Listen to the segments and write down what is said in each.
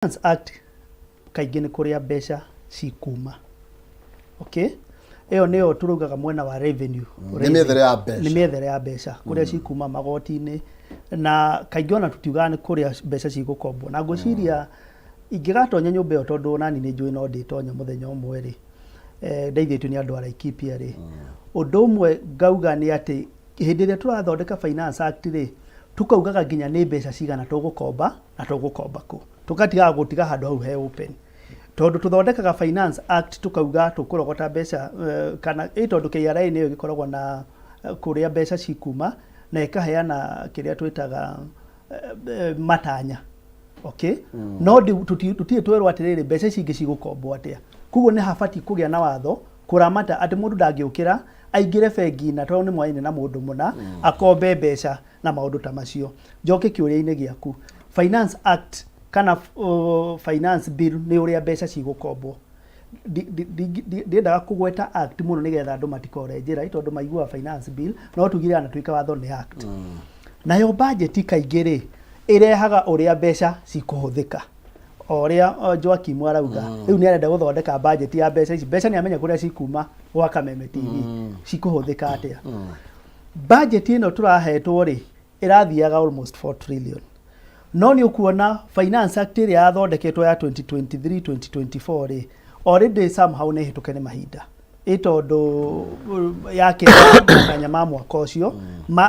Finance Act kaingĩ nĩ kũrĩa mbeca cikuma. Okay? Ĩyo nĩyo tũraugaga mwena wa revenue. Nĩ mĩethere ya mbeca. Nĩ mĩethere ya mbeca kũrĩa cikuma magoti-inĩ na kaingĩ ona tũtiugaga nĩ kũrĩa mbeca cigũkombwo. Na ngwĩciria ingĩgatonya nyũmba ĩyo tondũ nani nĩ njũĩ no ndĩtonya mũthenya ũmwe rĩ, ndeithĩtio nĩ andũ a Laikipia rĩ, ũndũ ũmwe ngauga nĩ atĩ hĩndĩ ĩrĩa tũrathondeka Finance Act rĩ, tũkaugaga nginya nĩ mbeca cigana tũgũkomba na tũgũkomba kũ. Tũgatigaga gũtiga handũ hau he open. Tondũ tũthondekaga Finance Act tũkauga tũkũrogota mbeca kana ĩ tondũ KRA nĩyo ĩgĩkoragwo na kũrĩa mbeca cikuma na ĩkaheana kĩrĩa twĩtaga matanya. Okay? No tũtirĩ twerwo atĩrĩrĩ mbeca ici ingĩ cigũkombwo atĩa. Koguo nĩ habatiĩ kũgĩa na watho kũramata atĩ mũndũ ndangĩũkĩra aingĩre bengi na tondũ nĩ moyaine na mũndũ mũna akombe mbeca na maũndũ ta macio. Njoke kĩũria-inĩ gĩaku, Finance Act kana Finance Bill nĩ ũrĩa mbeca cigũkombwo. Ndiendaga kũgweta act mũno nĩgetha andũ matikore njĩra tondũ maiguaga Finance Bill no tugire yanatuĩka watho nĩ act. Nayo budget kaingĩ rĩ ĩrehaga ũrĩa mbeca cikũhũthĩka. O ũrĩa Joakim arauga, rĩu nĩ arenda gũthondeka budget ya mbeca ici. Mbeca nĩ amenya kũrĩa cikuma gwa Kameme TV, cikũhũthĩka atĩa. Budget ĩno tũrahetwo rĩ, ĩrathiaga almost 4 trillion. No nĩ ũkuona Finance Act ĩrĩa yathondeketwo ya 2023 2024 rĩ, already somehow nĩ ĩhĩtũke nĩ mahinda. Ĩ tondũ yakĩra matanya ma mwaka ũcio,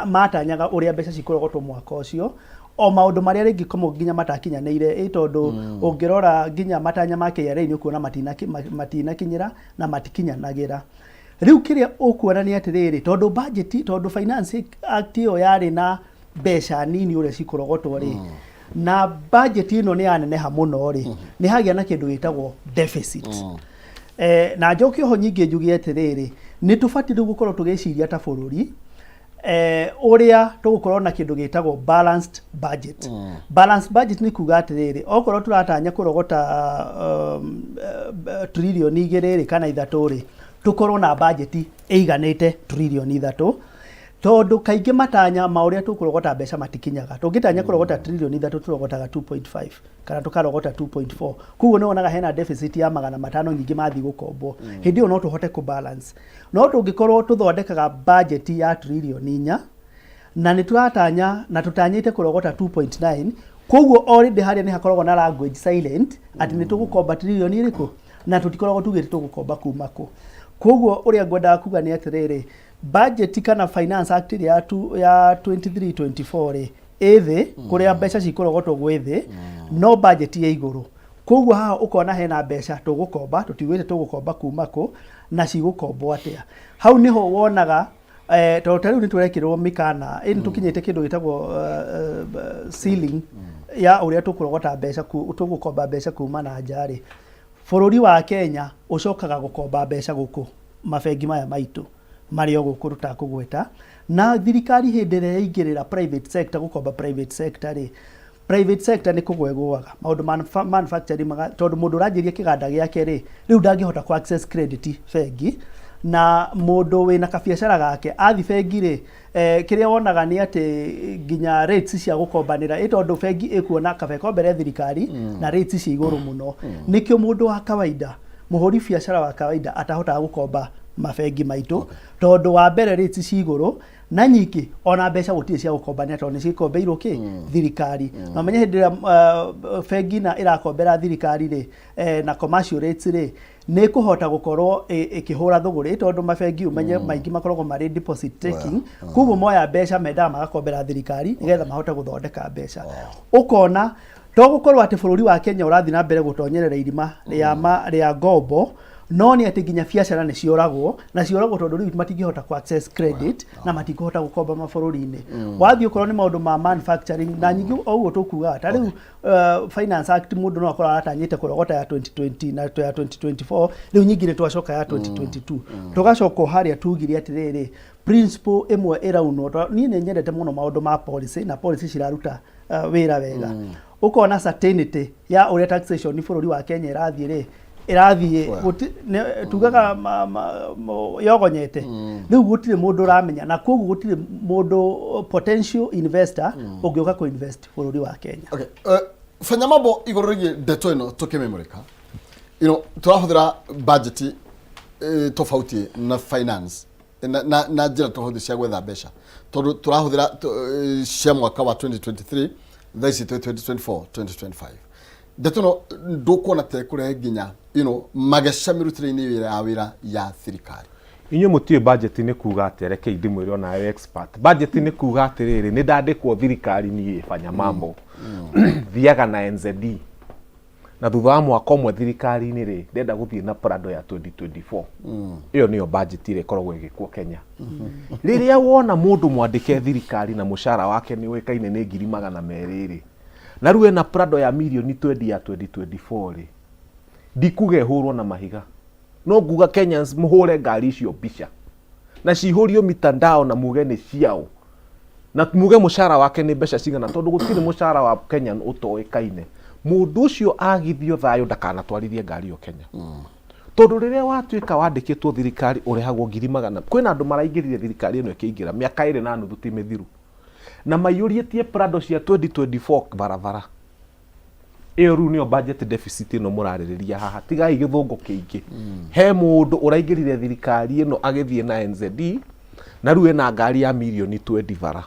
matanyaga ũrĩa mbeca cikũrogotwo mwaka ũcio, o maũndũ marĩa rĩngĩ komũ nginya matakinyanĩire, ĩ tondũ ũngĩrora nginya matanya ma KRA nĩ ũkuona matinakinyĩra na matikinyanagĩra. Rĩu kĩrĩa ũkuona nĩ atĩrĩrĩ, tondũ budget, tondũ Finance Act ĩyo yarĩ na mbeca nini ũrĩa cikũrogotwo rĩ, na budget ĩno nĩ yaneneha mũno rĩ, nĩ hagĩa na kĩndũ gĩtagwo deficit. Na njoke oho nyingĩ njuge atĩrĩrĩ, nĩ tũbatiĩ rĩu gũkorwo tũgĩciria ta bũrũri ũrĩa tũgũkorwo na kĩndũ gĩtagwo balanced budget. Balanced budget nĩ kuga atĩrĩrĩ, okorwo tũratanya kũrogota tririoni 2 rĩ kana 3 rĩ, tũkorwo na budget ĩiganĩte tririoni 3, tondũ kaingĩ matanya ma ũrĩa tũkũrogota mbeca matikinyaga. Tũngĩtanya kũrogota tririoni 3 tũrogotaga 2.5 kana tũkarogota 2.4. Koguo nĩ wonaga hena deficit ya 500 nyingĩ mathiĩ gũkombwo. Hĩndĩ ĩyo no tũhote kũ balance. No tũngĩkorwo tũthondekaga budget ya tririoni 4 na nĩ tũratanya na tũtanyĩte kũrogota 2.9, koguo already harĩa nĩ hakoragwo na language silent atĩ nĩ tũgũkomba tririoni ĩrĩkũ na tũtikoragwo tugĩte tũgũkomba kuma kũ. Koguo ũrĩa ngwendaga kuga nĩ atĩrĩrĩ, budget kana Finance Act ĩrĩa ya 23 24 rĩ, ĩ thĩ kũrĩa mbeca cikũrogotwo gwĩ thĩ, no budget ĩ igũrũ. Koguo haha ũkona hena mbeca tũgũkomba, tũtiugĩte tũgũkomba kuma kũ na cigũkombwo atĩa. Hau nĩho wonaga tondũ ta rĩu nĩ tũrekĩrwo mĩkana, ĩ nĩ tũkinyĩte kĩndũ gĩtagwo ceiling ya ũrĩa tũkũrogota mbeca, tũgũkomba mbeca kuma na nja rĩ. Bũrũri wa Kenya ũcokaga gũkomba mbeca gũkũ mabengi maya maitũ marĩ o gũkũ tũtakũgweta, na thirikari hĩndĩ ĩrĩa yaingĩrĩra private sector gũkomba private sector rĩ, private sector nĩ kũgwa ĩgũaga maũndũ ma manufacturing tondũ mũndũ ũranjĩria kĩganda gĩake rĩ, rĩu ndangĩhota kũ access credit bengi, na mũndũ wĩna kabiacara gake athi bengi rĩ, kĩrĩa wonaga nĩ atĩ nginya rates cia gũkombanĩra, ĩ tondũ bengi ĩkuona kaba ĩkombere thirikari na rates cia igũrũ mũno. Nĩkĩo mũndũ wa kawaida, mũhũri biacara wa kawaida atahotaga gũkomba mabengi maitũ, tondũ wa mbere rates ci igũrũ, na nyingĩ ona mbeca gũtirĩ cia gũkombanĩra tondũ nĩ cikombeirwo kĩ thirikari. Na ũmenye hĩndĩ ĩrĩa bengi na ĩrakombera thirikari rĩ, na commercial rates rĩ, nĩ ĩkũhota gũkorwo ĩkĩhũra thũgũrĩ, tondũ mabengi ũmenye maingĩ makoragwo marĩ deposit taking. Koguo moya mbeca mendaga magakombera thirikari nĩgetha mahote gũthondeka mbeca. Ũkona to gũkorwo atĩ bũrũri wa Kenya ũrathiĩ na mbere gũtonyerera irima rĩa ngombo, no nĩ atĩ nginya biacara nĩ cioragwo, na cioragwo tondũ rĩu matingĩhota kũ access credit na matingĩhota gũkomba mabũrũri-inĩ. Wathiĩ ũkorwo nĩ maũndũ ma manufacturing na nyingĩ o ũguo tũkugaga ta rĩu Finance Act mũndũ no akorwo aratanyĩte kũrogota ya 2020 na ya 2024, rĩu nyingĩ nĩ twacoka ya 2022, tũgacoka o harĩa tugire atĩrĩrĩ, principle ĩmwe ĩraunwo. Niĩ nĩ nyendete mũno maũndũ ma policy na policy ciraruta wĩra wega. Ũkona certainty ya ũrĩa taxation bũrũri wa Kenya ĩrathiĩ rĩ, ĩrathiĩ tugaga yogonyete. Rĩu gũtirĩ mũndũ ũramenya, na koguo gũtirĩ mũndũ potential investor ũngĩũka kũ invest bũrũri wa Kenya. Okay. Fanya mambo igũrũ rĩgiĩ ndeto ĩno tũkĩmĩmũrĩka, tũrahũthĩra budget tofauti na finance na njĩra tofauti cia gwetha mbeca, tondũ tũrahũthĩra cia mwaka wa 2023, thaa ici twĩ 2024, 2025. Ndeto ĩno ndũkuona ta ĩkũrehe nginya mageca mĩrutĩre-inĩ ya wĩra ya thirikari? Inyuĩ mũtiũĩ budget nĩ kuga atĩa. Rekei ndĩmwĩre onawe expert, budget nĩ kuga atĩrĩrĩ, nĩ ndandĩkwo thirikari niĩ Fanya Mambo, thiaga na NZD, na thutha wa mwaka ũmwe thirikari-inĩ rĩ, ndenda gũthiĩ na Prado ya 2024. Ĩyo nĩyo budget ĩrĩa ĩkoragwo ĩgĩkwo Kenya. Rĩrĩa wona mũndũ mwandĩke thirikari na mũcara wake nĩ ũĩkaine nĩ 200,000 rĩ, na rĩu ena Prado ya mirioni 20 ya 2024 rĩ, ndikuga ĩhũrwo na mahiga, no nguga Kenyans mũhũre ngari icio mbica na cihũrio mitandao na muge nĩ ciao na muge mũcara wake nĩ mbeca cigana, tondũ gũtirĩ mũcara wa Kenyan ũtoĩkaine. Mũndũ ũcio agithio thayũ, ndakanatwarithie ngari ĩyo Kenya, tondũ rĩrĩa watuĩka wandĩkĩtwo thirikari ũrehagwo ngiri magana. Kwĩna andũ maraingĩrire thirikari ĩno ĩkĩingĩra mĩaka 2.5 ti mĩthiru na maiyũrĩtie Prado cia 2024 barabara ĩyo. Rĩu nĩyo budget deficit ĩno mũrarĩrĩria haha. Tigai gĩthũngũ kĩingĩ. He mũndũ ũraingĩrire thirikari ĩno agĩthiĩ na NZD na rĩu ena ngari ya mirioni 20 bara.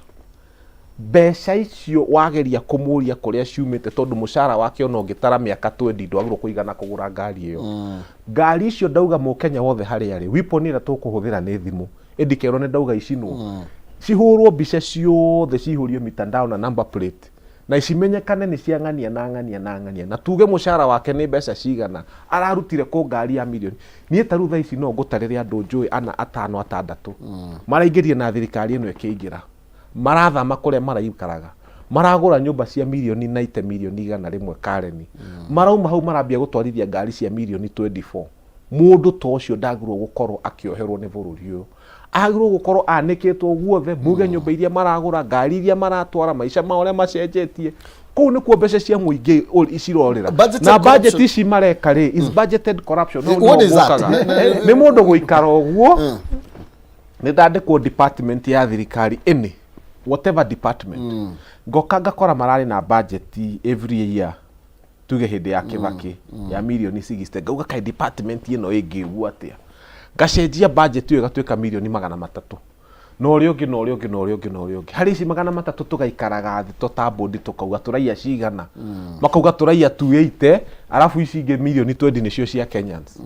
Mbeca icio wageria kũmũria kũrĩa ciumĩte, tondũ mũcara wake ona ũngĩtara mĩaka 20 ndwagĩrĩirwo kũigana kũgũra ngari ĩyo. Ngari icio ndauga mũkenya wothe harĩa arĩ, weapon ĩrĩa tũkũhũthĩra nĩ thimũ, ĩndĩ kerwo nĩ ndauga icinwo, cihũrwo mbica ciothe, cihũrio mitandao na number plate na cimenyekane nĩ cia ng'ania na ng'ania na ng'ania, na tuge mũcara wake nĩ mbeca cigana, ararutire kũ ngari ya mirioni. Niĩ ta rĩu thaa ici no ngũtarĩre andũ njũĩ ana, atano, atandatũ maraingĩrire na thirikari ĩno ĩkĩingĩra, marathama kũrĩa maraikaraga, maragũra nyũmba cia mirioni 90, mirioni 100 Kareni. Marauma hau marambia gũtwarithia ngari cia mirioni 24. Mũndũ ta ũcio ndagĩrĩirwo gũkorwo akĩoherwo nĩ bũrũri ũyũ, agĩrĩirwo gũkorwo anĩkĩtwo guothe, muge nyũmba iria maragũra, ngari iria maratwara, maica mao ũrĩa macenjetie. Kũu nĩkuo mbeca cia mũingĩ cirorĩra. Budgeted Na budget corruption. ici mareka rĩ is budgeted corruption. Hau What nĩho is that? ngũkaga. Nĩ mũndũ gũikara ũguo, nĩ ndandĩkwo department ya thirikari, any whatever department, ngoka ngakora mararĩ na budget every year, tuge hĩndĩ ya Kĩbakĩ ya mirioni 60. Ngauga kaĩ department ĩno ĩngĩ ũguo atĩa? Ngacenjia budget ĩyo ĩgatuĩka mirioni 300, na ũrĩa ũngĩ, na ũrĩa ũngĩ, na ũrĩa ũngĩ, na ũrĩa ũngĩ. Harĩ ici 300 tũgaikaraga thĩ ta board, tũkauga tũraiya cigana, makauga tũraiya 280, arabu ici ingĩ mirioni 20 nĩcio cia Kenyans.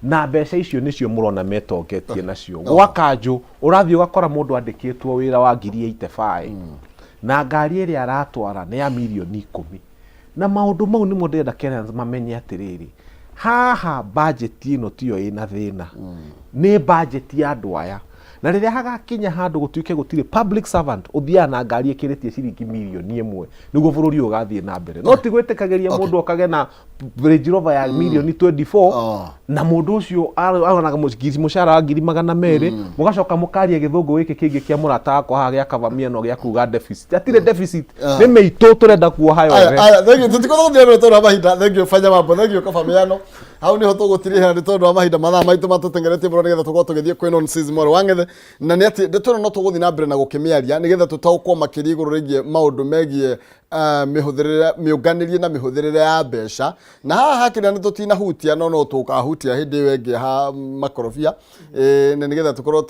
Na mbeca icio nĩcio mũrona metongetie nacio. Gwa kanjũ ũrathiĩ ũgakora mũndũ andĩkĩtwo wĩra wa ngiri 85 na ngari ĩrĩa aratwara nĩ ya mirioni 10. Na maũndũ mau nĩmo ndĩrenda Kenyans mamenye atĩrĩrĩ, haha budget ĩno tiyo ĩna thĩna, nĩ budget ya andũ aya. Na rĩrĩa hagakinya handũ gũtuĩke gũtirĩ public servant ũthiaga na ngari ĩkĩrĩtie ciringi mirioni 1, nĩguo bũrũri ũyũ ũgathiĩ na mbere. No ti gwĩtĩkagĩria mũndũ okage na Range Rover ya mirioni 24 na mũndũ ũcio aronaga mũcara wa 200,000. Mũgacoka mũkaria gĩthũngũ gĩkĩ kĩngĩ kĩa mũrata wakwa haha gĩa Kavamiano gĩa kuga deficit. Hatirĩ deficit, nĩ mĩitũ tũrenda kuoha Aya, yothe. Aya, thank you. Tũtikũhota gũthiĩ na mbere tondũ wa mahinda. Thank you Fanya Mambo, thank you Kafamiano. Hau niho tũgũtirihĩra nĩ tondũ wa mahinda, mathaa maitũ matũtengeretie mũno nĩgetha tũkorwo tũgĩthiĩ kwĩ nonsense mwaro wa ng'ethe. Na nĩ atĩ ndeto ĩno no tũgũthiĩ na mbere na gũkĩmĩaria nĩgetha tũtaũkwo makĩria igũrũ rĩgiĩ maũndũ megiĩ mĩhũthĩrĩre, mĩũnganĩrie na mĩhũthĩrĩre ya mbeca. Na haha hakĩrĩa nĩ tũtinahutia, no tũkahutia hĩndĩ ĩyo ĩngĩ ha makorobia. Na nĩgetha tũkorwo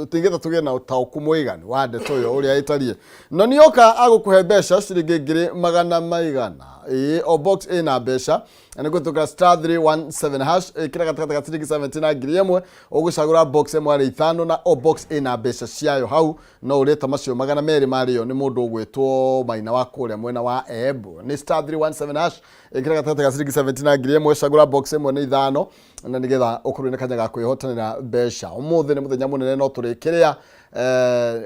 nĩgetha tũgĩe na ũtaũku mũiganu wa ndeto ĩyo ũrĩa ĩtariĩ. No nĩoka agũkũhe mbeca ciringi ngiri magana maigana. Ĩĩ, o box ĩna mbeca na nĩ kũhĩtũkĩra *317 hash, ĩkĩra gatagatĩ ga ciringi 70 na 1000, ũgũcagũra box ĩmwe arĩ ithano, na o box ĩna mbeca ciayo. Hau no ũrĩta macio 200 marĩo nĩ mũndũ ũgwĩtwo Maina wa kũrĩa mwena wa Embu. Nĩ *317 hash, ĩkĩra gatagatĩ ga ciringi 70 na 1000, cagũra box ĩmwe nĩ ithano, na nĩgetha ũkorwo na kanya ga kwĩhotanĩra mbeca. Ũmũthĩ nĩ mũthenya mũnene, no tũrĩkĩrĩa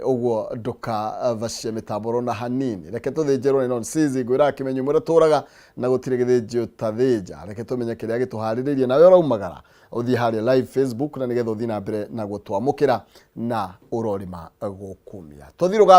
ũguo ndũkavacie mĩtambũro na hanini. Reke tũthĩnjĩrwo nĩ nonsizi ngwĩraga kĩmenyo mwĩre tũraga na gũtirĩ gĩthĩnjio ta thĩnja. Reke tũmenye kĩrĩa gĩtũharĩrĩirie. Nawe ũraumagara ũthiĩ harĩa live Facebook na nĩgetha ũthiĩ na mbere na gũtwamũkĩra na ũrorima gũkumia tũthiĩ rũgambe.